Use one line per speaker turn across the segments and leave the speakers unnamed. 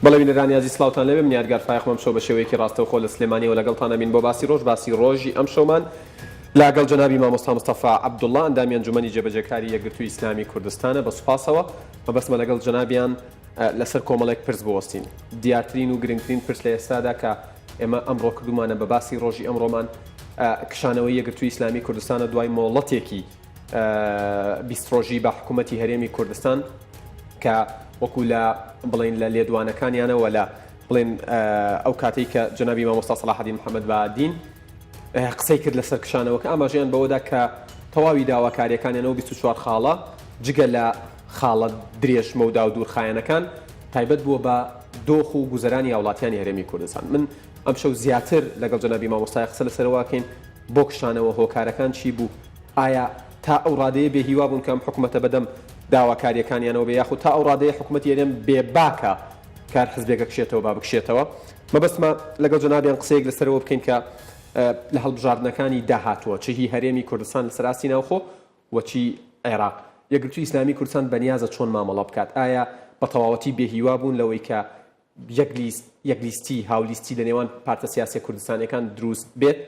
بەڵێ بینەرانی ئازیز سڵاوتان لێبێ من یادگار فایەقم ئەمشەو بە شێوەیەکی ڕاستەوخۆ لە سلێمانیەوە لەگەڵتان ئەبین بۆ باسی ڕۆژ باسی ڕۆژی ئەمشەومان لەگەڵ جەنابی مامۆستا مستەفا عەبدوڵڵا ئەندامی ئەنجومەنی جێبەجێکاری یەکگرتووی ئیسلامی کوردستانە بە سوپاسەوە مەبەستمە لەگەڵ جەنابیان لەسەر کۆمەڵێک پرس بوەستین دیارترین و گرنگترین پرس لە ئێستادا کە ئێمە ئەمڕۆ کردومانە بە باسی ڕۆژی ئەمڕۆمان کشانەوەی یەکگرتووی ئیسلامی کوردستانە دوای مۆڵەتێکی 20 ڕۆژی بە حکوومەتی هەرێمی کوردستان کە وەکو لە بڵێن لە لێدوانەکانیانەوە لە بڵێن ئەو کاتێک کە جەنابی مامۆستا سەڵاحەدین محەممەد بادین قسەی کرد لەسەر کشانەوەکە ئاماژەیان بەوەدا کە تەواوی داواکاریەکانیان ئەو 24 خاڵە جگە لە خاڵە درێژ مەودا و دوورخایەنەکان تایبەت بووە بە دۆخ و گوزەرانی هاوڵاتیانی هەرێمی کوردستان من ئەمشەو زیاتر لەگەڵ جەنابی مامۆستای قسە لەسەرەوەکەین بۆ کشانەوە هۆکارەکان چی بوو؟ ئایا تا ئەو ڕادەیە بێ هیوا بوون کە ئەم حکومەتە بەدەم داواکارییەکانیانەوە بێ یاخود تا ئەو ڕادەیە حکومەتی هەرێم بێ باکە کە هەر حزبێک ئەکشێتەوە با بکشێتەوە؟ مەبەستمە لەگەڵ جەنابیان قسەیەک لەسەرەوە بکەین کە لە هەڵبژاردنەکانی داهاتووە چ هی هەرێمی کوردستان لەسەر ئاستی ناوخۆ و چی عێراق یەکگرتووی ئیسلامی کوردستان بەنیازە چۆن مامەڵە بکات؟ ئایا بە تەواوەتی بێ هیوا بوون لەوەی کە یەک لیست، یەک لیستی، هاولیستی لە نێوان پارتە سیاسیە کوردستانیەکان دروست بێت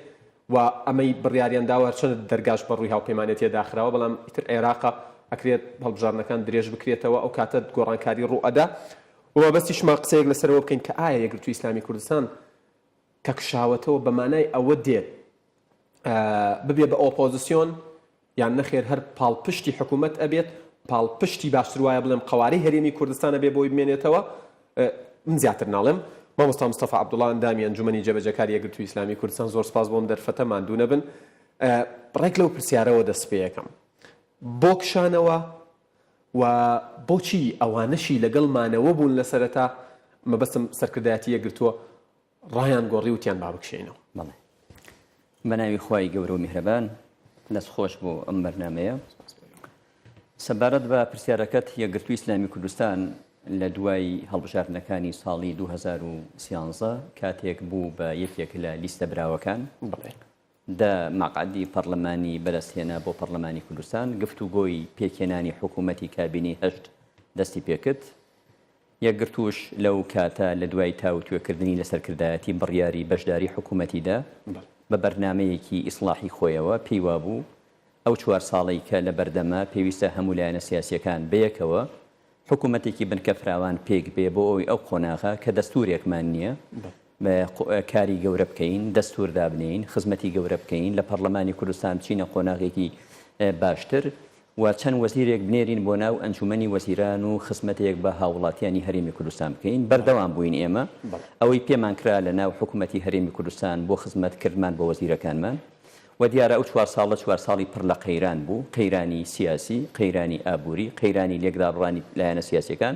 و ئەمەی بڕیاریان داوە هەرچەندە دەرگاش بە ڕووی هاوپەیمانێتیە داخراوە بەڵام ئیتر عێراقە ئەکرێت هەڵبژاردنەکان درێژ بکرێتەوە ئەو کاتە گۆڕانکاری ڕوو ئەدا و مەبەستیشمان قسەیەک لەسەرەوە بکەین کە ئایا یەکگرتووی ئیسلامی کوردستان کە کشاوەتەوە بە مانای ئەوە دێت ببێ بە ئۆپۆزسیۆن یان نەخێر هەر پاڵپشتی حکوومەت ئەبێت، پاڵپشتی باشتر وایە بڵێم قەوارەی هەرێمی کوردستان ئەبێ بۆی بمێنێتەوە، من زیاتر ناڵێم. مامۆستا مستەفا عەبدوڵا ئەندامی ئەنجومەنی جێبەجێکاری یەکگرتووی ئیسلامی کوردستان زۆر سپاس بۆ ئەم دەرفەتە ماندوو نەبن. ڕێک لەو پرسیارەوە دەست پێ ئەکەم. بۆ کشانەوە و بۆچی ئەوانەشی لەگەڵ مانەوە بوون لە سەرەتا، مەبەستم سەرکردایەتی یەکگرتووە، ڕایان گۆڕی وتیان با بکشێینەوە.
بەڵێ بەناوی خوای گەورە و میهرەبان دەست خۆش بۆ ئەم بەرنامەیە. سەبارەت بە پرسیارەکەت یەکگرتووی ئیسلامی کوردستان لە دوای هەڵبژاردنەکانی ساڵی 2013 کاتێک بوو بە یەکێک لە لیستە براوەکان دە مەقعەدی پەڕلەمانی بەدەستهێنا بۆ پەڕلەمانی کوردستان، گفتوگۆی پێکهێنانی حکوومەتی کابینەی هەشت دەستی پێکرد. یەکگرتووش لەو کاتە لە دوای تاوتوێکردنی لە سەرکردایەتی بڕیاری بەشداری حکوومەتی دا، بە بەرنامەیەکی ئیسڵاحی خۆیەوە پێی وابوو ئەو چوار ساڵەی کە لە بەردەمە پێویستە هەموو لایەنە سیاسییەکان بەیەکەوە حکوومەتێکی بنکە فراوان پێک بێ بۆ ئەوەی ئەو قۆناغە کە دەستوورێکمان نییە کاری گەورە بکەین، دەستوور دابنێین، خزمەتی گەورە بکەین، لە پەڕلەمانی کوردستان بچینە قۆناغێکی باشتر و چەند وەزیرێک بنێرین بۆ ناو ئەنجومەنی وەزیران و خزمەتێک بە هاووڵاتیانی هەرێمی کوردستان بکەین. بەردەوام بووین ئێمە ئەوەی پێمان کرا لە ناو حکومەتی هەرێمی کوردستان بۆ خزمەت کردمان بە وەزیرەکانمان. و دیارە ئەو چوار ساڵە چوار ساڵی پڕ لە قەیران بوو، قەیرانی سیاسی، قەیرانی ئابووری، قەیرانی لێکدابڕانی لایەنە سیاسیەکان،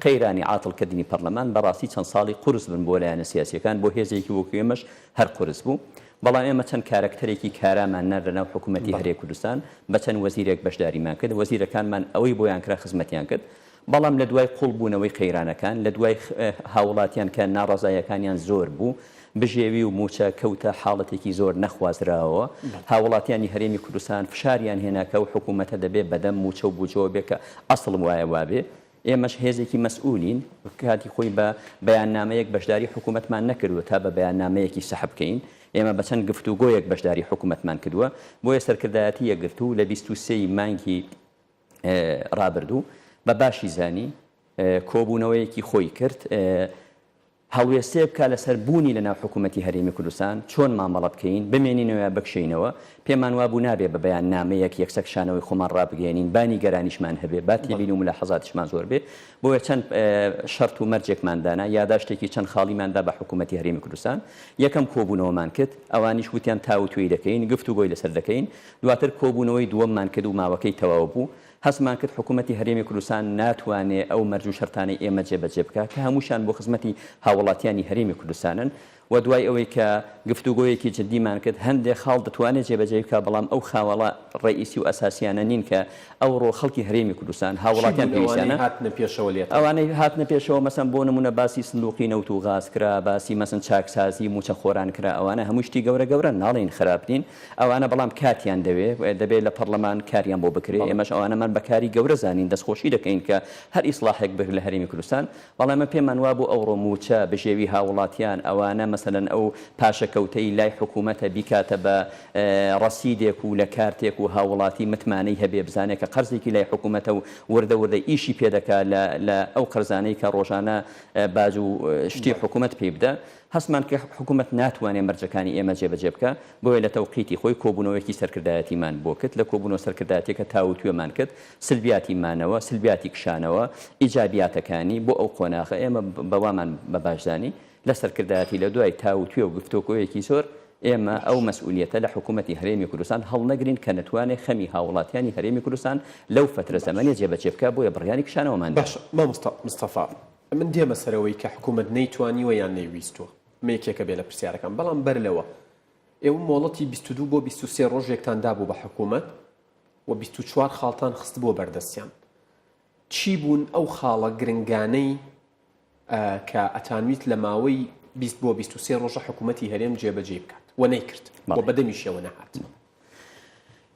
قەیرانی عاتڵ کردنی پەڕلەمان، بەڕاستی چەند ساڵی قورس بن بۆ لایەنە سیاسیەکان، بۆ هێزێکی وەکو ئێمەش هەر قورس بوو. بەڵام ئێمە چەند کارەکتەرێکی کارامان نارد لەناو حکوومەتی هەرێ کوردستان، بە چەند وەزیرێک بەشداریمان کرد، وەزیرەکانمان ئەوەی بۆیان کرا خزمەتیان کرد. بەڵام لە دوای قوڵ بوونەوەی قەیرانەکان، لە دوای هاوڵاتیان کە ناڕەزاییەکانیان زۆر بوو، بژێوی و مووچە کەوتە حاڵەتێکی زۆر نەخوازراوەوە، هاوڵاتیانی هەرێمی کوردستان فشاریان هێنا کە ئەو حکوومەتە دەبێ بەدەم مووچە و بوجەوە بێ کە ئەسڵ وایە وابێ. ئێمەش هێزێکی مەسئولین، کاتی خۆی بە بەیاننامەیەک بەشداری حکوومەتمان نەکردووە تا بە بەیاننامەیەکی سەحب بکەین، ئێمە بە چەند گفتوگۆیەک بەشداری حکوومەتمان کردووە، بۆیە سەرکردایەتی یەکگرتوو لە 23 ی مانگی ڕابردوو بە باشی زانی کۆبوونەوەیەکی خۆی کرد هەڵوێستەیە بکا لەسەر بوونی لەناو حکوومەتی هەرێمی کوردستان چۆن مامەڵە بکەین بمێنینەوە یا بکشێینەوە پێمان وابوو نابێ بە بەیاننامەیەک یەکسەر کشانەوەی خۆمان ڕابگەیەنین با نیگەرانیشمان هەبێ با تێبینی و ملاحەزاتیشمان زۆر بێ بۆیە چەند شەرت و مەرجێکمان دانا یاداشتێکی چەند خاڵیمان دا بە حکوومەتی هەرێمی کوردستان یەکەم کۆبوونەوەمان کرد ئەوانیش وتیان تاوتوێی دەکەین گفتوگۆی لەسەر دەکەین دواتر کۆبوونەوەی دووەممان کرد و ماوەکەی تەواو بوو، هەستمان کرد حکوومەتی هەرێمی کوردستان ناتوانێ ئەو مەرج و شەرتانەی ئێمە جێبەجێ بکا کە هەمووشیان بۆ خزمەتی هاووڵاتیانی هەرێمی کوردستانن. و دوای ئەوەی کە گفتوگۆیەکی جدیمان کرد هەندێ خاڵ دەتوانێ جێبەجێی بکا بەڵام ئەو خاوەڵە ڕەئیسی و ئەساسیانە نین کە ئەوڕۆ خەڵکی هەرێمی کوردستان
چی
هاووڵاتیان
بوون ئەوانەی
پێویستیانە.
هاتنە پێشەوە لێتان؟
ئەوانەی هاتنە پێشەوە مەسەن بۆ نموونە باسی سندوقی نەوت و غاز کرا، باسی مەسەن چاکسازی مووچەخۆران کرا، ئەوانە هەمووی شتی گەورە گەورەن ناڵێین خراپ نین، ئەوانە بەڵام کاتیان دەوێ، دەبێ لە پەڕلەمان کاریان بۆ بکرێ،
بەڵێ.
ئێمەش ئەوانەمان بە کاری گەورە زانین، دەستخۆشی دەکەین کە هەر ئیسڵاحێک بکرێ لە هەرێمی کوردستان، بەڵام ئێمە پێمان وابوو ئەوڕۆ مووچە، بژێوی هاووڵاتیان، ئەوانە مەسەلەن ئەو پاشەکەوتەی لای حکوومەتە بیکاتە بە ڕەسیدێک و لە کارتێک و هاووڵاتی متمانەی هەبێ بزانێ کە قەرزێکی لای حکوومەتە و وردە وردە ئیشی پێ دەکا لە لە ئەو قەرزانەی کە ڕۆژانە باج و شتی حکوومەت پێی بدا. هەستمان کرد حکوومەت ناتوانێ مەرجەکانی ئێمە جێبەجێ بکا، بۆیە لە تەوقیتی خۆی کۆبوونەوەیەکی سەرکردایەتیمان بۆ کرد، لە کۆبوونەوە سەرکردایەتیەکە تاووتوێمان کرد، سلبیاتی مانەوە، سلبیاتی کشانەوە، ئیجابیاتەکانی بۆ ئەو قۆناغە ئێمە بە وامان بە باش زانی، لە سەرکردایەتی لە دوای تاووتوێ و گفتۆکۆیەکی زۆر ئێمە ئەو مەسئولیەتە لە حکوومەتی هەرێمی کوردستان هەڵنەگرین کە نەتوانێ خەمی هاووڵاتیانی هەرێمی کوردستان لەو فەترە زەمەنیە جێبەجێ بکا، بۆیە بڕیاری کشانەوەمان دا.
باشە مامۆستا مستەفا من دێمە سەر ئەوەی کە حکوومەت نەیتوانیوە یان نەیویستووە، ئەمە یەکێکە بێ لە پرسیارەکان، بەڵام بەر لەوە ئێوە مۆڵەتی 22 بۆ 23 ڕۆژێکتان دابوو بە حکوومەت و 24 خاڵتان خستبووە بەردەستیان. چی بوون ئەو خاڵە گرنگانەی کە ئەتانویست لە ماوەی 20 بۆ 23 ڕۆژە حکوومەتی هەرێم جێبەجێی بکات و نەیکرد و بەدەمیشیەوە نەهات؟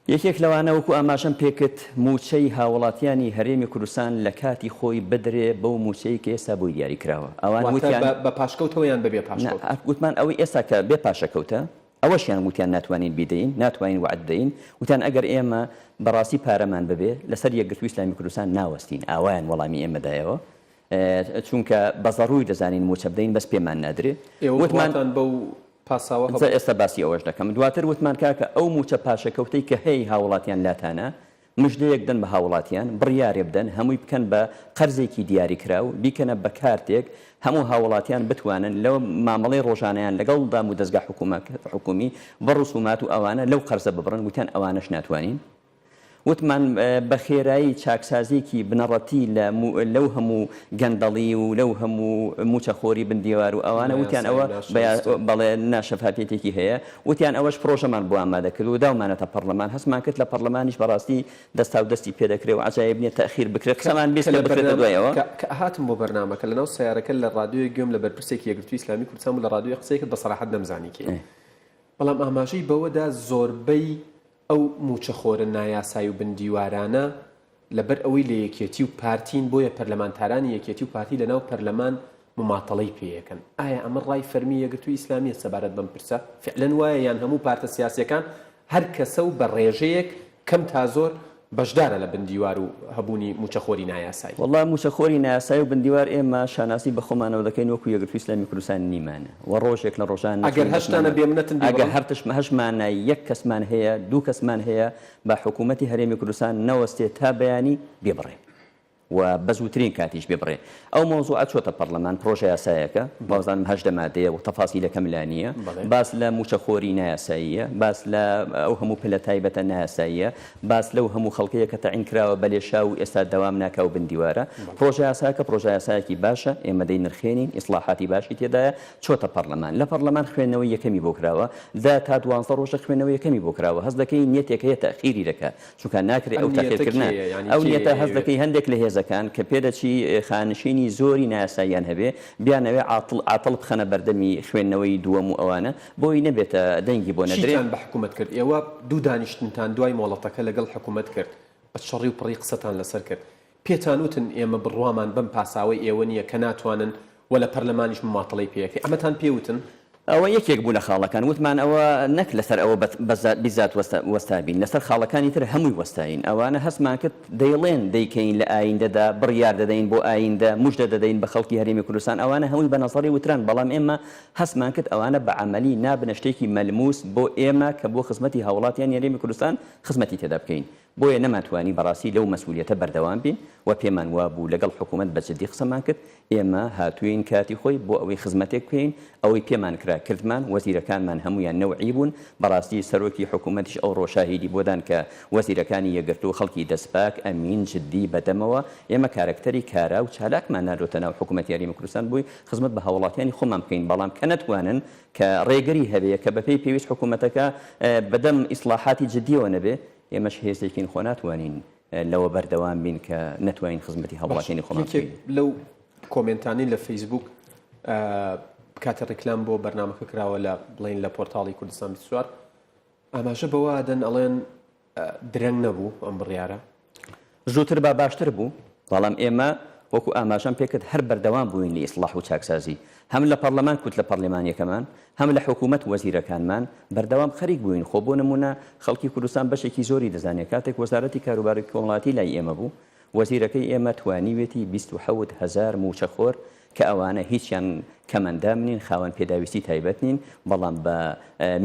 یەکێک لەوانە وەکو ئاماژەم پێکرد مووچەی هاوڵاتیانی هەرێمی کوردستان لە کاتی خۆی بدرێ بەو مووچەی کە ئێستا بۆی دیاری کراوە. ئەوان
واتە
وتیان.
بە پاشکەوتەوە یان بەبێ پاشکەوت؟
نا وتمان ئەوەی ئێستا کە بێ پاشەکەوتە ئەوەشیان وتیان ناتوانین بیدەین ناتوانین وەعد بدەین وتیان ئەگەر ئێمە بەڕاستی پارەمان ببێ لەسەر یەکگرتووی ئیسلامی کوردستان ناوەستین ئاوایان وەڵامی ئێمە دایەوە چونکە بە زەڕووری دەزانین مووچە بدەین بەس پێمان نادرێ.
ئێوە
وتمان.
بڕواتان بەو پاساوە
جا
هەبوو؟
ئێستا باسی ئەوەش دەکەم. دواتر وتمان کاکە ئەو مووچە پاشەکەوتەی کە هەیە هاووڵاتیان لاتانە، مژدەیەک دەن بە هاووڵاتیان، بڕیارێ بدەن هەمووی بکەن بە قەرزێکی دیاریکراو، بیکەنە بە کارتێک، هەموو هاووڵاتیان بتوانن لە مامەڵەی ڕۆژانەیان لەگەڵ دامودەزگا حکوومی بە ڕسومات و ئەوانە لەو قەرزە ببڕن، وتیان ئەوانەش ناتوانین. وتمان بە خێرایی چاکسازییەکی بنەڕەتی لە لەو هەموو گەندەڵی و لەو هەموو مووچەخۆری بن دیوار و ئەوانە وتیان ئەوە بەڵێ ناشەفافیەتێکی هەیە وتیان ئەوەش پرۆژەمان بۆ ئامادە کرد و داومانەتە پەڕلەمان هەستمان کرد لە پەڕلەمانیش بەڕاستی دەستاودەستی پێ دەکرێ و عەجایب نیە تەئخیر بکرێ قسەمان 20 کە بکرێتە دوای ئەوە.
کە هاتم بۆ بەرنامەکە لەناو سەیارەکە لە ڕادیۆیەک گوێم لە بەرپرسێکی یەکگرتووی ئیسلامی کوردستان بوو لە ڕادیۆیەک قسەی کرد بە سەراحەت نەمزانی کێیە بەڵام ئاماژەی بەوەدا زۆربەی ئەو مووچەخۆرە نایاسای و بن دیوارانە لەبەر ئەوەی لە یەکێتی و پارتین بۆیە پەرلەمانتارانی یەکێتی و پارتی لەناو پەرلەمان مماتەڵەی پێیەکەن. ئایا ئەمە ڕای فەرمی یەکگرتووی ئیسلامیە سەبارەت بەم پرسە؟ فعلەن وایە یان هەموو پارتە سیاسیەکان هەر کەسە و بە ڕێژەیەک کەم تا زۆر بەشدارە لە بن دیوار و هەبوونی مووچەخۆری نایاسایی؟
وەڵا مووچەخۆری نایاسایی و بن دیوار ئێمە شانازی بە خۆمانەوە دەکەین وەکو یەکگرتووی ئیسلامی کوردستان نیمانە و ڕۆژێک لە ڕۆژان
ئەگەر
نەچووین
هەشتانە
بەسمانە
بێ منەتن
ئەگەر
بیبڕن.
هەر هەشمانە یەک کەسمان هەیە دوو کەسمان هەیە با حکوومەتی هەرێمی کوردستان نەوەستێ تا بەیانی بیبڕێ و بە زووترین کاتیش بیبڕێ. ئەو مەوزوعە چۆتە پەڕلەمان، پڕۆژە یاسایەکە، وابزانم 18 مادەیە و تەفاسیلەکەم لا نییە، باس لە مووچەخۆری نایاساییە، باس لە ئەو هەموو پلە تایبەتە نایاساییە، باس لەو هەموو خەڵکەیە کە تەعین کراوە بە لێشاو و ئێستا دەوام ناکا و بن دیوارە. پڕۆژە یاساکە پڕۆژە یاسایەکی باشە، ئێمە دەینرخێنین، ئیسڵاحاتی باشی تێدایە، چۆتە پەڕلەمان. لە پەڕلەمان خوێندنەوەی یەکەمی بۆ کراوە، دە تا دوانزە ڕۆژە خوێندنەوەی یەکەمی بۆ کراوە، هەست دەکەی نیەتێک هەیە تەئخیری دەکا، چونکە ناکرێ
ئەم
ئەو
نیەتە
تەئخیرکردنە،
کێیە؟ یانی
ئەو
کێیە
نیەتە هەست
ئەیەوێت؟
دەکەی هەندێک لە هێزەکان کە پێدەچی خانشینی زۆری نایاساییان هەبێ، بیانەوێ عاتڵ عاتڵ بخەنە بەردەمی خوێندنەوەی دووەم و ئەوانە، بۆی نەبێتە دەنگی بۆ نەدرێ.
چیتان بە حکومەت کرد؟ ئێوە دوو دانیشتنتان دوای مۆڵەتەکە لەگەڵ حکومەت کرد، بە چڕی و پڕی قسەتان لەسەر کرد. پێتان وتن ئێمە بڕوامان بەم پاساوەی ئێوە نییە کە ناتوانن و لە پەرلەمانیش مماتڵەی پێ ئەکەی، ئەمەتان پێ وتن؟
ئەوە یەکێک بوو لە خاڵەکان، وتمان ئەوە نەک لەسەر ئەوە بیزات وەستابین، لەسەر خاڵەکانی تر هەمووی وەستاین. ئەوانە هەستمان کرد دەیڵێن دەیکەین لە ئایندەدا، بڕیار دەدەین بۆ ئایندە، موژدە دەدەین بە خەڵکی هەرێمی کوردستان، ئەوانە هەمووی بە نەزەڕی وتران، بەڵام ئێمە هەستمان کرد ئەوانە بە عەمەلی نابنە شتێکی مەلموس بۆ ئێمە کە بۆ خزمەتی هاوڵاتیانی هەرێمی کوردستان خزمەتی تێدا بکەین. بۆیە نەمانتوانی بەڕاستی لەو مەسئولیەتە بەردەوام بین و پێمان وابوو لەگەڵ حکوومەت بە جدی قسەمان کرد، ئێمە هاتووین کاتی خۆی بۆ ئەوەی خزمەتێک بکەین، ئەوەی پێمان کرا کردمان، وەزیرەکانمان هەموویان نەوعی بوون، بەڕاستی سەرۆکی حکوومەتیش ئەوڕۆ شاهیدی بۆ دان کە وەزیرەکانی یەکگرتوو خەڵکی دەستپاک، ئەمین، جدی، بەدەمەوە، ئێمە کارەکتەری کارا و چالاکمان ناردۆتە ناو حکوومەتی هەرێمی کوردستان بۆی خزمەت بە هاووڵاتیانی خۆمان بکەین، بەڵام کە نەتوانن کە ڕێگری هەبێ، کە بەپێی پێویست حکوومەتەکە بەدەم ئیسڵاحاتی جدییەوە نەبێ، ئێمەش هێزێکین خۆ ناتوانین لەوە بەردەوام بین کە نەتوانین خزمەتی هاوڵاتیانی خۆمان
بکەین. یەکێک لەو کۆمێنتانەی لە فەیسبوک کاتێ ڕیکلام بۆ بەرنامەکە کراوە لە بڵێین لە پۆرتاڵی کوردستان 24 ئاماژە بەوە ئەدەن ئەڵێن درەنگ نەبوو ئەم بڕیارە؟
زووتر با باشتر بوو، بەڵام ئێمە وەکو ئاماژەم پێکرد هەر بەردەوام بووین لە ئیسڵاح و چاکسازی، هەم لە پەڕلەمان کوتلە پەڕلەمانیەکەمان، هەم لە حکوومەت وەزیرەکانمان، بەردەوام خەریک بووین، خۆ بۆ نموونە خەڵکی کوردستان بەشێکی زۆری دەزانێ کاتێک وەزارەتی کاروباری کۆمەڵایەتی لای ئێمە بوو، وەزیرەکەی ئێمە توانیوێتی 27 هەزار مووچەخۆر کە ئەوانە هیچیان کەمئەندام نین، خاوەن پێداویستی تایبەت نین، بەڵام بە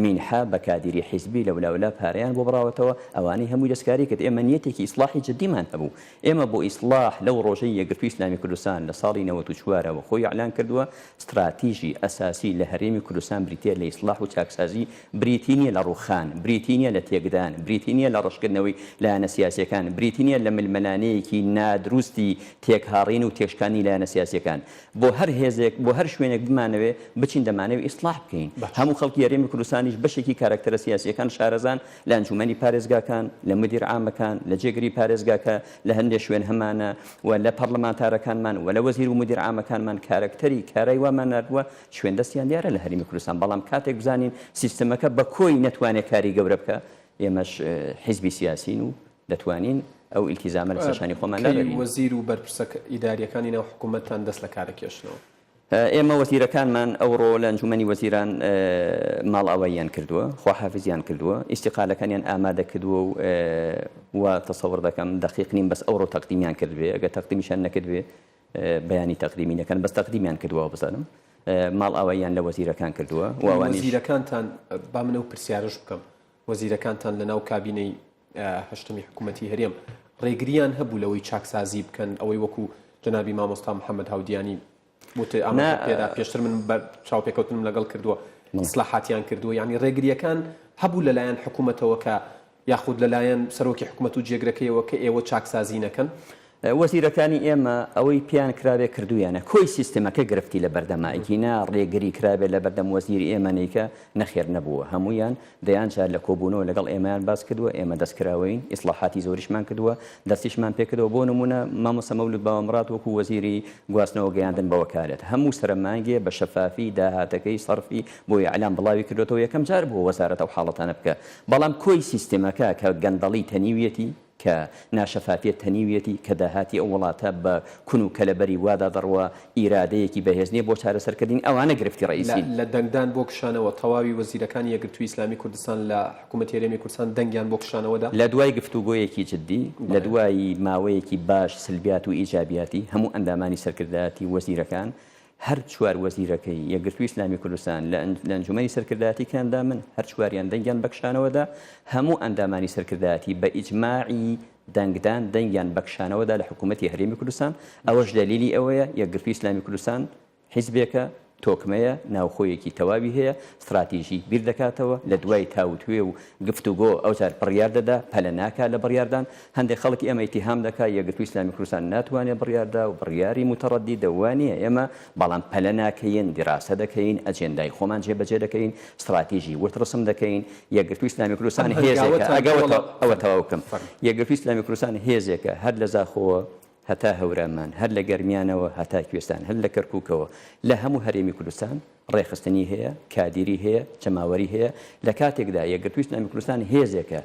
مینحە، بە کادیری حیزبی لەولاولا پارەیان بۆ بڕاوەتەوە، ئەوانەی هەمووی دەستکاری کرد. ئێمە نیەتێکی ئیسڵاحی جدیمان هەبوو. ئێمە بۆ ئیسڵاح لەو ڕۆژەی یەکگرتووی ئیسلامی کوردستان لە ساڵی 94 ەوە خۆی ئیعلان کردووە، ستراتیژی ئەساسی لە هەرێمی کوردستان بریتییە لە ئیسڵاح و چاکسازی، بریتی نییە لە ڕووخان، بریتی نییە لە تێکدان، بریتی نییە لە ڕەشکردنەوەی لایەنە سیاسییەکان، بریتی نییە لە ململانێیەکی نادروستی تێکهاڕین و تێکشکاندنی لایەنە سیاسییەکان. بۆ هەر هێزێک، بۆ هەر شوێنێک بمانەوێ بچین دەمانەوێ ئیسڵاح بکەین. هەموو خەڵکی هەرێمی کوردستانیش بەشێکی کاراکتەرە سیاسییەکان شارەزان لە ئەنجوومەنی پارێزگاکان، لە مدیر عامەکان، لە جێگری پارێزگاکە، لە هەندێ شوێن هەمانە و لە پەڕلەمانتارەکانمان و لە وەزیر و مدیر عامەکانمان کارەکتەری کارای وامان ناردووە شوێن دەستیان دیارە لە هەرێمی کوردستان بەڵام کاتێک بزانین سیستمەکە بە کۆی نەتوانێ کاری گەورە بکا ئێمەش حیزبی سیاسین و دەتوانین ئەو ئیلتیزامە لەسەر شانی خۆمان
کەی
لابەرین.
وەزیر و بەرپرسە ئیدارییەکانی ناو حکوومەتتان دەست لە کار ئەکێشنەوە؟
ئێمە وەزیرەکانمان ئەوڕۆ لە ئەنجومەنی وەزیران ماڵئاواییان کردووە، خواحافیزیان کردووە، ئیستیقالەکانیان ئامادە کردووە و وا تەسەور دەکەم دەقیق نیم بەس ئەوڕۆ تەقدیمیان کردبێ، ئەگەر تەقدیمیشیان نەکردبێ بەیانی تەقدیمی دەکەن، بەس تەقدیمیان کردووە وابزانم ماڵئاواییان لە وەزیرەکان کردووە و ئەوانیش.
وەزیرەکانتان، با من ئەو پرسیارەش بکەم، وەزیرەکانتان لەناو کابینەی هەشتەمی حکوومەتی هەرێم ڕێگریان هەبوو لەوەی چاکسازی بکەن ئەوەی وەکو جەنابی مامۆستا محەممەد هاودیانی وت ئاماژە پێدا پێشتر من بە چاوپێکەوتنم لەگەڵ کردووە ئیسلاحاتیان کردووە یعنی ڕێگریەکان هەبوو لەلایەن حکوومەتەوە کە یاخود لەلایەن سەرۆکی حکوومەت و جێگرەکەیەوە کە ئێوە چاکسازی نەکەن؟
وەزیرەکانی ئێمە ئەوەی پێیان کرابێ کردوویانە، کۆی سیستمەکە گرفتی لە بەردەمە، ئەگینا ڕێگری کرابێ لە بەردەم وەزیری ئێمە نیکە، نەخێر نەبووە، هەموویان دەیان جار لە کۆبوونەوە لەگەڵ ئێمەیان باس کردووە، ئێمە دەستکراوەین، ئیسڵاحاتی زۆریشمان کردووە، دەستیشمان پێکردەوە، بۆ نموونە مامۆستا مەولود باوەمڕاد وەکو وەزیری گواستنەوە گەیاندن بە وەکالەت هەموو سەرە مانگێ بە شەفافی داهاتەکەی سەرفی بۆ ئیعلام بڵاوی کردۆتەوە، یەکەم جار بووە وەزارەت ئەو حاڵەتانە بکا، بەڵام کۆی سیستمەکە کە گەندەڵی تەنیویەتی، کە ناشەفافیەت تەنیویەتی، کە داهاتی ئەو وڵاتە بە کون و کەلەبەری وادا دەڕوا، ئیرادەیەکی بەهێز نیە بۆ چارەسەرکردنی، ئەوانە گرفتی ڕەئیسین.
لە دەنگدان بۆ کشانەوە، تەواوی وەزیرەکانی یەکگرتووی ئیسلامی کوردستان لە حکوومەتی هەرێمی کوردستان دەنگیان بۆ کشانەوە دا؟
لە دوای گفتوگۆیەکی جدی، لە دوای ماوەیەکی باش سلبیات و ئیجابیاتی هەموو ئەندامانی سەرکردایەتی و وەزیرەکان، هەر چوار وەزیرەکەی یەکگرتووی ئیسلامی کوردستان لە لە ئەنجومەنی سەرکردایەتی کە ئەندامن، هەر چواریان دەنگیان بە کشانەوە دا، هەموو ئەندامانی سەرکردایەتی بە ئیجماعی دەنگدان دەنگیان بە کشانەوە دا لە حکوومەتی هەرێمی کوردستان، ئەوەش دەلیلی ئەوەیە یەکگرتووی ئیسلامی کوردستان حیزبێکە تۆکمەیە، ناوخۆیەکی تەواوی هەیە، ستراتیژی بیر دەکاتەوە، لە دوای تاوتوێ و گفتوگۆ ئەوجار بڕیار دەدا، پەلە ناکا لە بڕیاردان، هەندێک خەڵک ئێمە ئیتیهام دەکا یەکگرتووی ئیسلامی کوردستان ناتوانێ بڕیاردا و بڕیاری موتەڕەدیدە، وا نییە ئێمە بەڵام پەلە ناکەین، دیراسە دەکەین، ئەجێندای خۆمان جێبەجێ دەکەین، ستراتیژی ورد ڕسم دەکەین، یەکگرتووی ئیسلامی کوردستان
ئەم
هێزێکە،
هەنگاوەتان
ئەگە
ڕۆڵە
ئەوە تەواو بکەم،
فەرموو.
یەکگرتووی ئیسلامی کوردستان هێزێکە هەر لە زاخۆوە هەتا هەورامان، هەر لە گەرمیانەوە هەتا کوێستان، هەر لە کەرکووکەوە لە هەموو هەرێمی کوردستان ڕێکخستنی هەیە، کادیری هەیە، جەماوەری هەیە، لە کاتێکدا یەکگرتووی ئیسلامی کوردستان هێزێکە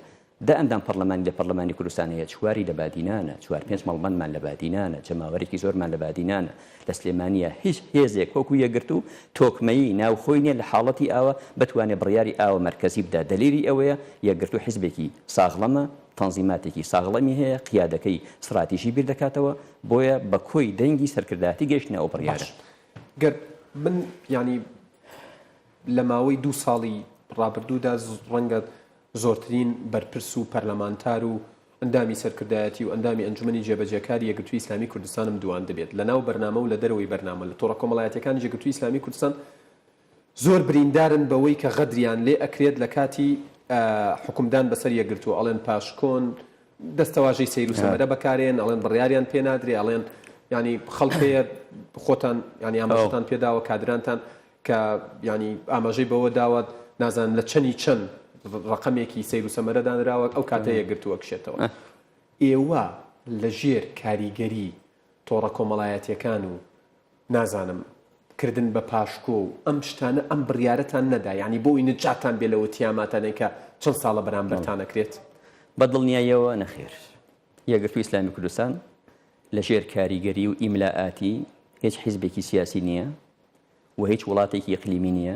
دە ئەندام پەڕلەمانی لە پەڕلەمانی کوردستان هەیە، چواری لە بادینانە، چوار پێنج مەڵبەندمان لە بادینانە، جەماوەرێکی زۆرمان لە بادینانە، لە سلێمانییە، هیچ هێزێک وەکو یەکگرتوو تۆکمەیی ناوخۆی نییە لە حاڵەتی ئاوا بتوانێ بڕیاری ئاوا مەرکەزی بدا، دەلیلی ئەوەیە یەکگرتوو حیزبێکی ساغڵەمە، تەنزیماتێکی ساغڵەمی هەیە، قیادەکەی ستراتیژی بیر دەکاتەوە، بۆیە بە کۆی دەنگی سەرکردایەتی گەیشتنە ئەو بڕیارە.
باش گەر من یانی لە ماوەی دوو ساڵی ڕابردوودا ڕەنگە زۆرترین بەرپرس و پەرلەمانتار و. ئەندامی سەرکردایەتی و ئەندامی ئەنجومەنی جێبەجێکاری یەکگرتووی ئیسلامی کوردستانم دواندبێت لە ناو بەرنامە و لە دەرەوەی بەرنامە لە تۆڕە کۆمەڵایەتیەکانی یەکگرتووی ئیسلامی کوردستان زۆر بریندارن بەوەی کە غەدریان لێ ئەکرێت لە کاتی حوکمدان بەسەر یەکگرتوو ئەڵێن پاشکۆن دەستەواژەی سەیر و سەمەرە بەکارێن ئەڵێن بڕیاریان پێ نادرێ ئەڵێن ینی خەڵک هەیە خۆتان ینی ئاماژەتان پێداوە کادرانتان کە ینی ئاماژەی بەوە داوە نازانم لە چەنی چەند ڕقەمێکی سەیر و سەمەرە دانراوە ئەو کاتە یەکگرتووە کشێتەوە ئێوە لەژێر کاریگەری تۆڕە کۆمەڵایەتیەکان و نازانم کردن بە پاشکۆ و ئەم شتانە ئەم بڕیارەتان نەدا یانی بۆ ئەوی نجاتان بێ لەوە تیاماتانەی کە چەند ساڵە بەرامبەرتان ئەکرێت؟
بە دڵنیاییەوە نەخێر. یەکگرتووی ئیسلامی کوردستان لە ژێر کاریگەری و ئیملائاتی هیچ حیزبێکی سیاسی نییە و هیچ وڵاتێکی ئیقلیمی نییە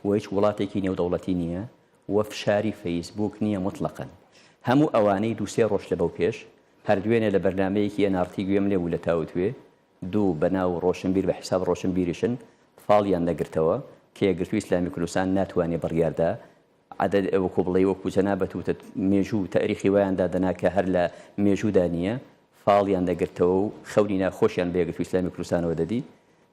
و هیچ وڵاتێکی نێودەوڵەتی نییە و فشاری فەیسبووک نییە موتڵەقەن. هەموو ئەوانەی دوو سێ ڕۆژ لەبەو پێش هەر دوێنێ لە بەرنامەیەکی nrt گوێم لێ بوو لە تاوتوێ دوو بەناو ڕۆشنبیر بە حیساب ڕۆشنبیریشن فاڵیان دەگرتەوە کە یەکگرتووی ئیسلامی کوردستان ناتوانێ بڕیاردا عەدەد وەکو بڵێی وەکو جەنابت وتت مێژوو و تەئریخی وایان دادەنا کە هەر لە مێژوودا نییە فاڵیان دەگرتەوە و خەونی ناخۆشیان بە یەکگرتووی ئیسلامی کوردستانەوە دەدی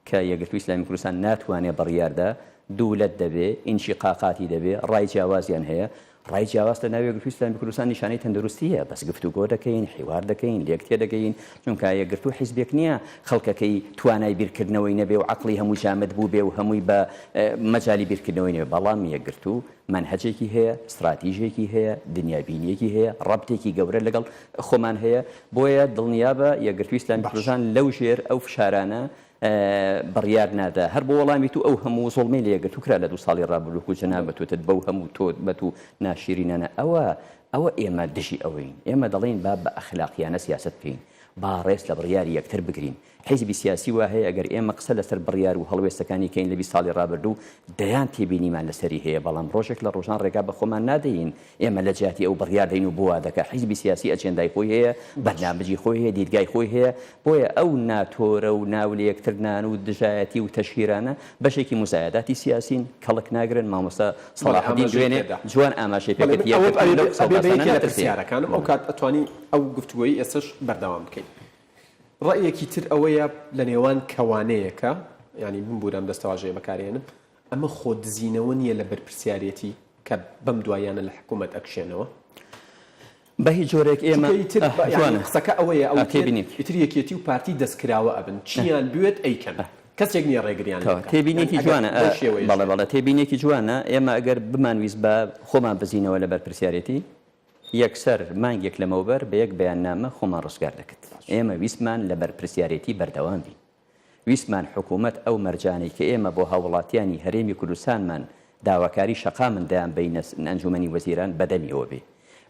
کە یەکگرتووی ئیسلامی کوردستان ناتوانێ بڕیاردا، دوو لەت دەبێ، ئینشیقاقاتی دەبێ، ڕای جیاوازیان هەیە، ڕای جیاواز لە ناو یەکگرتووی ئیسلامی کوردستان نیشانەی تەندروستییە، بەس گفتوگۆ دەکەین، حیوار دەکەین، لێک تێدەگەین، چونکە یەکگرتوو حیزبێک نییە خەڵکەکەی توانای بیرکردنەوەی نەبێ و عەقڵی هەمووی جامد بووبێ و هەمووی بە مەجالی بیرکردنەوەی نەبێ، بەڵام یەکگرتوو مەنهەجێکی هەیە، ستراتیژێکی هەیە، دنیابینییەکی هەیە، ڕەبتێکی گەورە لەگەڵ خۆمان هەیە، بۆیە دڵنیابە یەکگرتووی ئیسلامی کوردستان لەو ژێر ئەو فشارانە بڕیار نادا. هەر بۆ وەڵامی تو ئەو هەموو زوڵمەی لە یەکگرتوو کرا لە دوو ساڵی ڕابردوو کو جەنابت وتت بەو هەموو تۆمەت و ناشیرینانە ئەوە ئەوە ئێمە دژی ئەوەین. ئێمە دەڵێین با بە ئەخلاقیانە سیاسەت بکەین، با ڕێز لە بڕیاری یەکتر بگرین. حیزبی سیاسی وا هەیە ئەگەر ئێمە قسە لەسەر بڕیار و هەڵوێستەکانی کەین لە 20 ساڵی ڕابردوو دەیان تێبینیمان لەسەری هەیە بەڵام ڕۆژێک لە ڕۆژان ڕێگا بە خۆمان نادەین ئێمە لە جیاتی ئەو بڕیار دەین و بۆ وا دەکا حیزبی سیاسی ئەجێندای خۆی هەیە بەرنامجی خۆی هەیە دیدگای خۆی هەیە بۆیە ئەو ناتۆرە و ناو لەیەکترنان و دژایەتی و تەشهیرانە بەشێکی موزایەداتی سیاسین کەڵک ناگرن مامۆستا سەڵاحەدین دوێنێ جوان ئاماژەی پێکرد یەکگرتوو لەو قسە و باسانە ناترسێ.
پرسیارەکانم ئەو کات ئەتوانی ئەو گفتوگۆی ئێستەش بەردەوام بکەین. ڕەئیەکی تر ئەوەیە لە نێوان کەوانەیەکە، یانی بمبورە ئەم دەستەواژەیە بەکارئێنم، ئەمە خۆ دزینەوە نییە لە بەرپرسیارێتی کە بەم دواییانە لە حکوومەت ئەکشێنەوە؟
بە هیچ جۆرێک ئێمە
چونکە ئیتر
ئه
یانی
جوانە
قسەکە ئەوەیە
ئه
ئەوترێت
تێبینیت
ئیتر یەکێتی و پارتی دەستکراوە ئەبن چیان بوێت ئەیکەن کەسێک نییە ڕێگریان لێ
تەواو
بکات یانی
تێبینیەکی
ئەگەر
جوانە ئه
بەو شێوەیەش
بەڵێ
بێت.
بەڵێ تێبینیەکی جوانە ئێمە ئەگەر بمانویست بە خۆمان بزینەوە لە بەرپرسیارێتی یەکسەر مانگێک لەمەوبەر بە یەک بەیاننامە خۆمان ڕزگار دەکرد. ئێمە ویستمان لە بەرپرسیارێتی بەردەوام بین. ویستمان حکوومەت ئەو مەرجانەی کە ئێمە بۆ هاووڵاتیانی هەرێمی کوردستانمان داواکاری شەقامن دەیانبەینە ئەنجوومەنی وەزیران بەدەمیەوە بێ.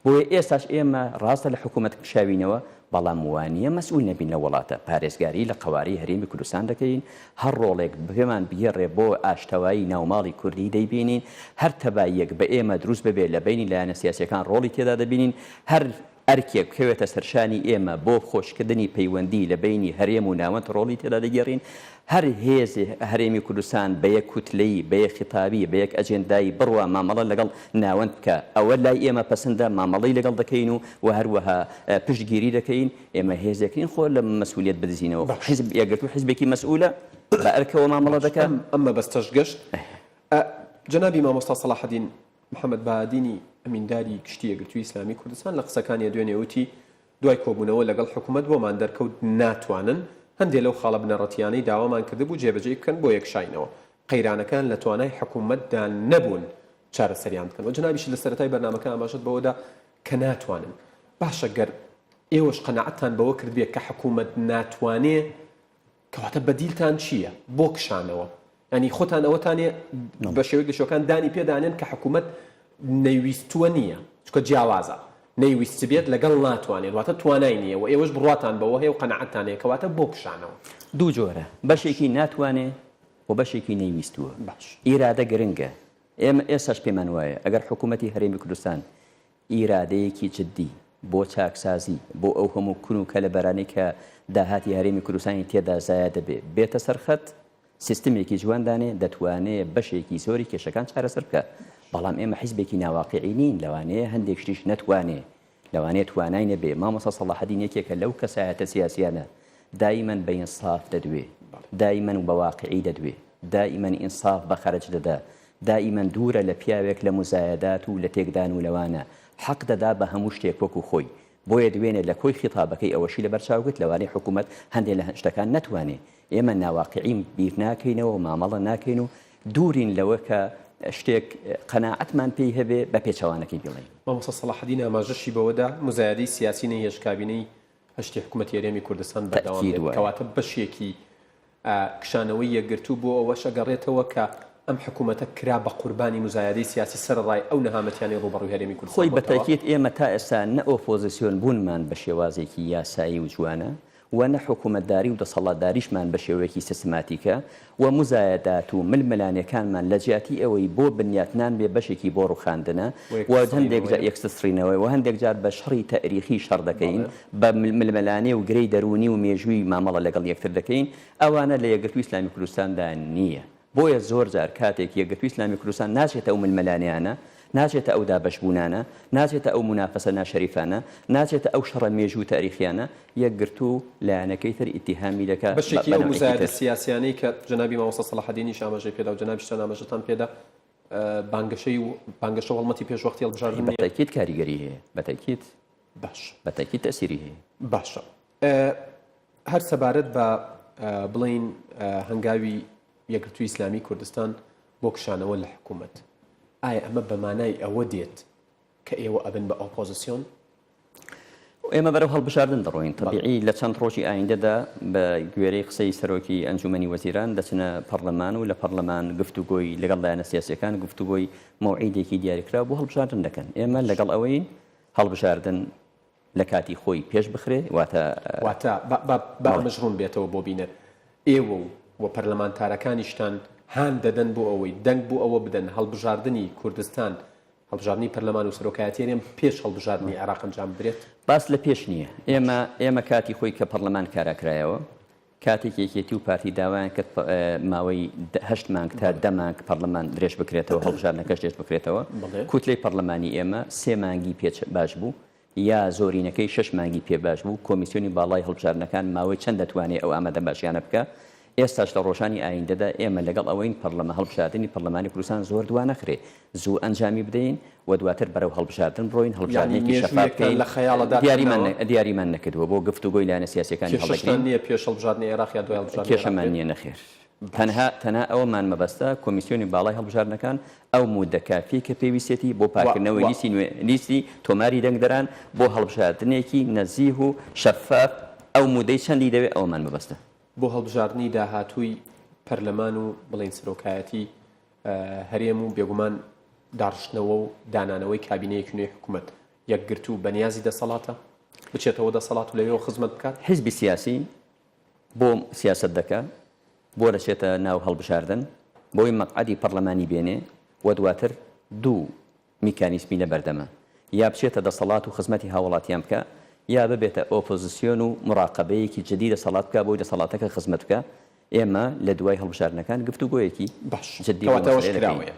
بۆیە ئێستاش ئێمە ڕاستە لە حکوومەت کشاوینەوە، بەڵام وانییە مەسئول نەبین لەو وڵاتە، پارێزگاری لە قەوارەی هەرێمی کوردستان دەکەین، هەر ڕۆڵێک پێمان بگێڕێ بۆ ئاشتەوایی ناوماڵی کوردی دەیبینین، هەر تەباییەک بە ئێمە دروست ببێ لە بەینی لایەنە سیاسییەکان ڕۆڵی تێدا دەبینین، هەر ئەرکێک بکەوێتە سەرشانی ئێمە بۆ خۆشکردنی پەیوەندی لە بەینی هەرێم و ناوەند ڕۆڵی تێدا دەگێڕین، هەر هێزێ هەرێمی کوردستان بە یەک کوتلەیی، بە یەک خیتابی، بە یەک ئەجێندایی بڕوا مامەڵە لەگەڵ ناوەند بکا، ئەوە لای ئێمە پەسندە، مامەڵەی لەگەڵ دەکەین و و هەروەها پشتگیری دەکەین، ئێمە هێزێک نین خۆ لە مەسئولیەت بدزینەوە،
باش.
حیزب یەکگرتوو حیزبێکی مەسئولە، بە ئەرکەوە مامەڵە
باش
دەکا.
ئەم ئەم مەبەستەش گەشت. ئە جەنابی مامۆستا سەڵاحەدین محەمەد بەهادینی ئەمینداری گشتی یەکگرتووی ئیسلامی کوردستان لە قسەکانیا دوێنێ وتی، دوای کۆبوونەوە لەگەڵ حکومەت بۆمان دەرکەوت ناتوانن هەندێ لەو خاڵە بنەڕەتییانەی داوامان کردبوو جێبەجێی بکەن بۆ یەکشاینەوە قەیرانەکان لە توانای حکومەتدا نەبوون چارەسەریان بکەن و جەنابیشت لە سەرەتای بەرنامەکە ئاماژەت بەوەدا کە ناتوانن باشە گەر ئێوەش قەناعەتتان بەوە کردبێ کە حکومەت ناتوانێ کەواتە بەدیلتان چییە بۆ کشانەوە؟ یانی خۆتان ئەوەتانێ بە شێوەیەک لە شێوەکان دانی پێدانێن کە حکوومەت نەیویستووە نییە چونکە جیاوازە نەیویستبێت لەگەڵ ناتوانێت واتە توانای نییە و ئێوەش بڕواتان بەوە هەیە و قەناعەتتان هەیە کەواتە بۆ کشانەوە؟
دوو جۆرە بەشێکی ناتوانێ و بەشێکی نەیویستووە.
باش.
ئیرادە گرنگە. ئێمە ئێستاش پێمان وایە ئەگەر حکوومەتی هەرێمی کوردستان ئیرادەیەکی جددی بۆ چاکسازی، بۆ ئەو هەموو کون و کەلەبەرانەی کە داهاتی هەرێمی کوردستانی تێدا زایە دەبێ، بێتە سەر خەت، سیستمێکی جوان دانێ، دەتوانێ بەشێکی زۆری کێشەکان چارەسەر بکا. بەڵام ئێمە حیزبێکی ناواقیعی نین، لەوانەیە هەندێک شتیش نەتوانێ. لەوانەیە توانای نەبێ. مامۆستا سەڵاحەدین یەکێکە لەو کەسایەتە سیاسیانە دایمەن بە ئینساف دەدوێ، دایمەن و بە واقیعی دەدوێ، دائیمەن ئینساف بە خەرج دەدا، دائیمەن دوورە لە پیاوێک لە موزایەدات و لە تێکدان و لەوانە، حەق دەدا بە هەموو شتێک وەکو خۆی. بۆیە دوێنێ لە کۆی خیتابەکەی ئەوەشی لەبەر چاو گرت لەوانەیە حکوومەت هەندێ لە شتەکان نەتوانێ. ئێمە ناواقیعی بیر ناکەینەوە و مامەڵە ناکەین و دوورین لەوە کە شتێک قەناعەتمان پێی هەبێ بە پێچەوانەکەی بیڵێین.
مامۆستا سەڵاحەدین ئاماژەشی بەوەدا، موزایەدەی سیاسی نەیهێشت کابینەی هەشتی حکومەتی هەرێمی کوردستان بەردەوام
تەئکید
بێت،
وایە.
کەواتە بەشێکی کشانەوەی یەکگرتوو بۆ ئەوەش ئەگەڕێتەوە کە ئەم حکومەتە کرا بە قوربانی موزایەدەی سیاسی سەرەڕای ئەو نەهامەتیانەی ڕووبەڕووی هەرێمی کوردستان
خۆی بە
بۆتەوە.
تەئکید ئێمە تا ئێستا نە ئۆپۆزسیۆن بوونمان بە شێوازێکی یاسایی و جوانە و نە حکومەتداری و دەسەڵاتداریشمان بە شێوەیەکی سیستماتیکە و موزایەدات و ململانێکانمان لە جیاتی ئەوەی بۆ بنیاتنان بێ بەشێکی بۆ ڕوخاندنە
و
و هەندێک جار
یەکترسڕینەوەیە.
یەکترسڕینەوەیە و هەندێک جار بە شەڕی تەئریخی شەڕ دەکەین،
بەڵێ.
بە ململانێ و گرێی دەروونی و مێژووی مامەڵە لەگەڵ یەکتر دەکەین، ئەوانە لە یەکگرتووی ئیسلامی کوردستاندا نییە. بۆیە زۆر جار کاتێک یەکگرتووی ئیسلامی کوردستان ناچێتە ئەو ململانێیانە، ناچێتە ئەو دابەشبوونانە، ناچێتە ئەو مونافەسە ناشەریفانە، ناچێتە ئەو شەڕە مێژوو و تاریخیانە، یەکگرتوو لایەنەکەی تر ئیتیهامی دەکا بە
بەشێکی ئەو
نەوعێکی
موزایەدە
تر.
سیاسیانەی کە جەنابی مامۆستا سەڵاحەدینیش ئاماژەی پێدا و جەنابیشتان ئاماژەتان پێدا، بانگەشەی و بانگەشە و هەڵمەتی پێشوەختی هەڵبژاردن
بە
نییە؟
تەئکید کاریگەری هەیە، بە تەئکید.
باشە.
بە تەئکید تەئسیری هەیە.
باشە. هەر سەبارەت بە بڵێین هەنگاوی یەکگرتووی ئیسلامی کوردستان بۆ کشانەوە لە حکوومەت، ئایا ئەمە بە مانای ئەوە دێت کە ئێوە ئەبن بە ئۆپۆزسیۆن؟
ئێمە بەرەو هەڵبژاردن دەڕۆین. تەبیعی لە چەند ڕۆژی ئایندەدا بە گوێرەی قسەی سەرۆکی ئەنجوومەنی وەزیران دەچنە پەڕلەمان و لە پەڕلەمان گفتوگۆی لەگەڵ لایەنە سیاسییەکان گفتوگۆی مەوعیدێکی دیاریکراو بۆ هەڵبژاردن دەکەن. ئێمە لەگەڵ ئەوەین هەڵبژاردن لە کاتی خۆی پێش بخرێ، واتە.
واتە با با با
بەڵێ.
ئەمەش ڕوون بێتەوە بۆ بینەر، ئێوە و و پەرلەمانتارەکانیشتان هان دەدەن بۆ ئەوەی دەنگ بۆ ئەوە بدەن هەڵبژاردنی کوردستان، هەڵبژاردنی پەرلەمان و سەرۆکایەتی هەرێم پێش هەڵبژاردنی عێراق ئەنجام بدرێت؟
باس لە پێش نییە. ئێمە ئێمە کاتی خۆی کە پەڕلەمان کارا کرایەوە، کاتێک یەکێتی و پارتی داوایان کرد ماوەی هەشت مانگ تا دە مانگ پەڕلەمان درێژ بکرێتەوە، هەڵبژاردنەکەش درێژ بکرێتەوە، کوتلەی پەڕلەمانی ئێمە سێ مانگی پێ باش بوو، یا زۆرینەکەی شەش مانگی پێ باش بوو، کۆمیسیۆنی باڵای هەڵبژاردنەکان ماوەی چەند دەتوانێ ئەو ئامادەباشیانە بکا؟ ئێستاش لە ڕۆژانی ئایندەدا ئێمە لەگەڵ ئەوەین پەڕلەمە هەڵبژاردنی پەڕلەمانی کوردستان زۆر دوانەخرێ، زوو ئەنجامی بدەین و دواتر بەرەو هەڵبژاردن بڕۆین،
یانی
هەڵبژاردنێکی شەفاف
مێژوویەکتان
بکەین،
لە خەیاڵە
دیاریمان
داتانناوە؟
دیاریمان نەکردووە بۆ گفتوگۆی لایەنە سیاسییەکانی
کێشەشتان
هەڵدەگرین.
نییە پێش هەڵبژاردنی عێراق یا دوای هەڵبژاردنی عێراق
کێشەمان
بێت؟
نییە نەخێر.
باش.
تەنها تەنها ئەوەمان مەبەستە کۆمیسیۆنی باڵای هەڵبژاردنەکان ئەو مودە کافیەی کە پێویستیەتی بۆ
و
پاککردنەوەی
و
لیستی نوێ لیستی تۆماری دەنگدەران بۆ هەڵبژاردنێکی نەزیه و شەفاف ئەو مودەی چەندی دەوێ ئەوەمان مەبەستە.
بۆ هەڵبژاردنی داهاتووی پەرلەمان و بڵێین سەرۆکایەتی هەرێم و بێگومان داڕشتنەوە و دانانەوەی کابینەیەکی نوێی حکومەت، یەکگرتوو بەنیازی دەسەڵاتە بچێتەوە دەسەڵات و لەوێوە خزمەت بکات؟
حیزبی سیاسی بۆ سیاسەت دەکا، بۆ دەچێتە ناو هەڵبژاردن، بۆی مەقعەدی پەڕلەمانی بێنێ و دواتر دوو میکانیزمی لە بەردەمە، یا بچێتە دەسەڵات و خزمەتی هاوڵاتیان بکا، یا ببێتە ئۆپۆزسیۆن و موراقەبەیەکی جدی دەسەڵات بکا بۆی دەسەڵاتەکە خزمەت بکا، ئێمە لە دوای هەڵبژاردنەکان گفتوگۆیەکی
باش
جدی بۆ
کەواتە ئەوەش
مەسەلەیە دەکەین.
کراوەیە.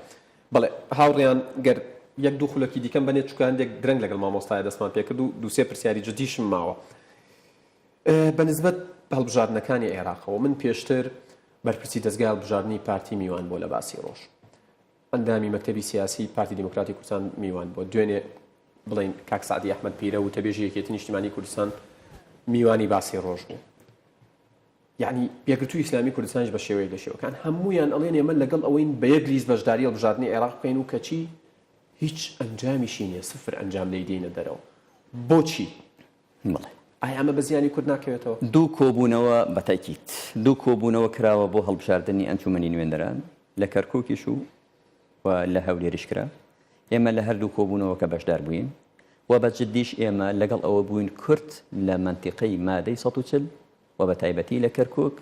بەڵێ هاوڕێیان گەر یەک دوو خولەکی دیکەم بەنێ چونکە هەندێک درەنگ لەگەڵ مامۆستایە دەستمان پێکرد و دوو سێ پرسیاری جدیشم ماوە بە نسبەت هەڵبژاردنەکانی عێراقەوە من پێشتر بەرپرسی دەزگای هەڵبژاردنی پارتی میوان بۆ لە باسی ڕۆژ ئەندامی مەکتەبی سیاسی پارتی دیموکراتی کوردستان میوان بووە. دوێنێ بڵێین کاک سەعدی ئەحمەد پیرە وتەبێژی یەکێتی نیشتیمانی کوردستان میوانی باسی ڕۆژ بوو. یعنی یەکگرتووی ئیسلامی کوردستانیش بە شێوەیەک لە شێوەکان هەموویان ئەڵێن ئێمە لەگەڵ ئەوەین بە یەک لیست بەشداری هەڵبژاردنی عێراق بکەین و کەچی هیچ ئەنجامیشی نییە سفر ئەنجام لێی دێینە دەرەوە. بۆچی؟
بەڵێ.
ئایا ئەمە بە زیانی کورد ناکەوێتەوە؟
دوو کۆبوونەوە بە تەئکید دوو کۆبوونەوە کراوە بۆ هەڵبژاردنی ئەنجوومەنی نوێنەران لە کەرکووکیش و و لە هەولێریش کرا. ئێمە لە هەردوو کۆبوونەوەکە بەشدار بووین و بە جددیش ئێمە لەگەڵ ئەوە بووین کورد لە مەنتیقەی مادەی 140 و بە تایبەتی لە کەرکووک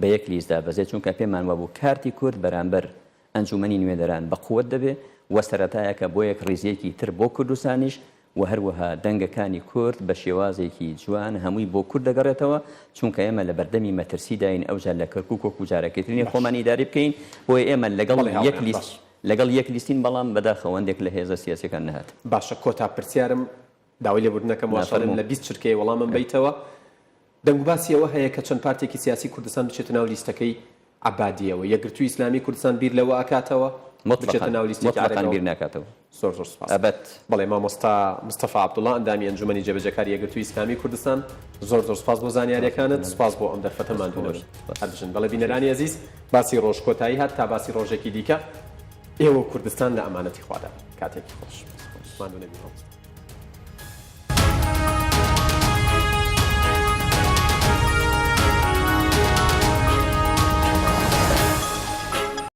بە یەک لیست دابەزێ چونکە پێمان وابوو کارتی کورد بەرامبەر ئەنجومەنی نوێنەران بە قوەت دەبێ و سەرەتایەکە بۆ یەکڕیزیەکی تر بۆ کوردستانیش و هەروەها دەنگەکانی کورد بە شێوازێکی جوان هەمووی بۆ کورد دەگەڕێتەوە چونکە ئێمە لە بەردەمی مەترسیداین ئەوجا لە کەرکوک وەکو جارەکەی تر نیە
باش.
خۆمان ئیداری بکەین بۆیە ئێمە لەگەڵ
بەڵێ
یەک
هاوڕێیان
لیست
باش.
لەگەڵ یەک لیستین بەڵام بەداخەوە هەندێک لە هێزە سیاسیەکان نەهاتن.
باشە کۆتا پرسیارم. داوای لێبوردن ئەکەم واش ئەڵێم لە 20 چرکەیە وەڵامم بەیتەوە. دەنگوباسی ئەوە هەیە کە چەند پارتێکی سیاسی کوردستان بچێتە ناو لیستەکەی عەبادیەوە. یەکگرتووی ئیسلامی کوردستان بیر لەوە ئەکاتەوە بچێتە ناو لیستێکی
عەرەبەوە؟ بیر ناکاتەوە.
زۆر زۆر سوپاس. ئەبەد. بەڵێ مامۆستا مستەفا عەبدوڵا ئەندامی ئەنجومەنی جێبەجێکاری یەکگرتووی ئیسلامی کوردستان زۆر زۆر سوپاس بۆ زانیاریەکانت سوپاس بۆ ئەم دەرفەتە ماندوو نەبن هەر بژن. بەڵێ بینەرانی ئەزیز باسی ڕۆژ کۆتایی هات تا باسی ڕۆژێکی دیکە ئێوە و کوردستان لە ئەمانەتی خوادا بن. کاتێکی خۆش. ماندوو نەبی مامۆستا.